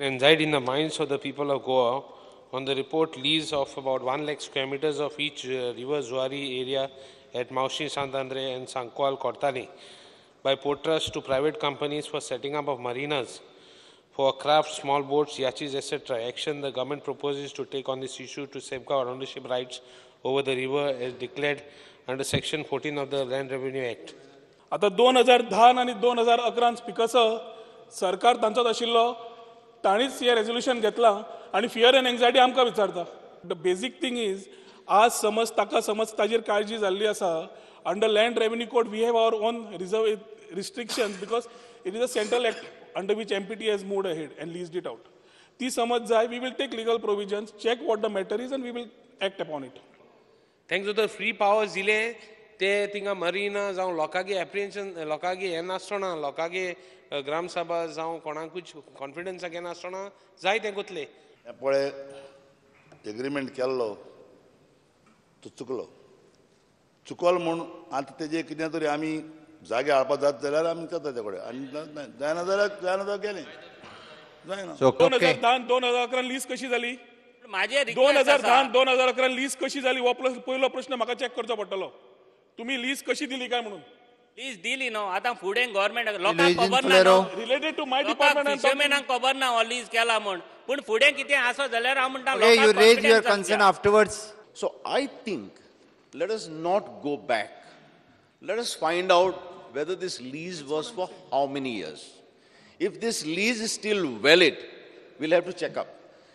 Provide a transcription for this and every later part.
Anxiety in the minds of the people of Goa on the report lease of about 1 lakh square meters of each river Zuari area at Maushi Santandre and Sancoale Cortalim by Port Trust to private companies for setting up of marinas for craft, small boats, yachts, etc. Action the government proposes to take on this issue to safeguard ownership rights over the river as declared under Section 14 of the Land Revenue Act. आता 2010 आनी 2011 speaker sir सरकार तांचोच आशिल्लो, ताणीच हे resolution घेतलां आनी fear and anxiety आमकां विचारता. The basic thing is आज समज ताका समज ताजेर काळजी जाल्ली आसा, under land revenue code we have our own reserve restrictions because it is a central act under which MPT has moved ahead and leased it out. ती समज जाय, we will take legal provisions, check what the matter is and we will act upon it. तांकां जर free powers दिले ते थिंगा marina जावं लोकांगे एप्रिहेन्शन, लोकांगे हें नासतना, लोकांगे ग्रामसभा जावं कोणाकूच कॉन्फिडन्सा घेनासतना जाय तें कोतले. पळय एग्रीमेंट केल्लो तो चुकलो, चुकलो म्हूण आतां तेजे कितें तरी आमी जागे हाडपा जात जाल्यार आमी जाता ते कडेन, आनी जायना जाल्यार जायना जाल्यार गेलें जायना. 2010 2011 लीज कशी जाली? 2010 2011 लीज कशी जाली हो पयलो प्रश्न म्हाका चॅक करचो पडटलो. तुम्ही लीज कशी दिली काय म्हणून? लीज दिली न्हू, आतां फुडें गव्हर्मेंट लोकांक खबर ना, रिलेटेड टू my department फिशरमॅनांक खबर ना हो लीज केला म्हूण, पूण फुडें कितें आसत जाल्यार हांव म्हणटा you raise your concern afterwards. So I think let us not go back. Let us find out whether this lease was for how many years. If this lease is still valid, we'll have to check up.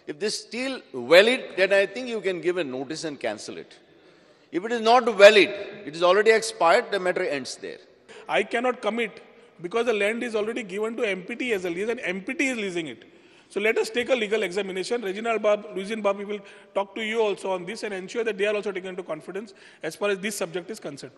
If this is still valid, then I think you can give a notice and cancel it. If it is not valid, it is already expired, the matter ends there. I cannot commit because the land is already given to MPT as a lease and MPT is leasing it. So let us take a legal examination. Reginald Bab, Luizinho Bab, we will talk to you also on this and ensure that they are also taken into confidence as far as this subject is concerned.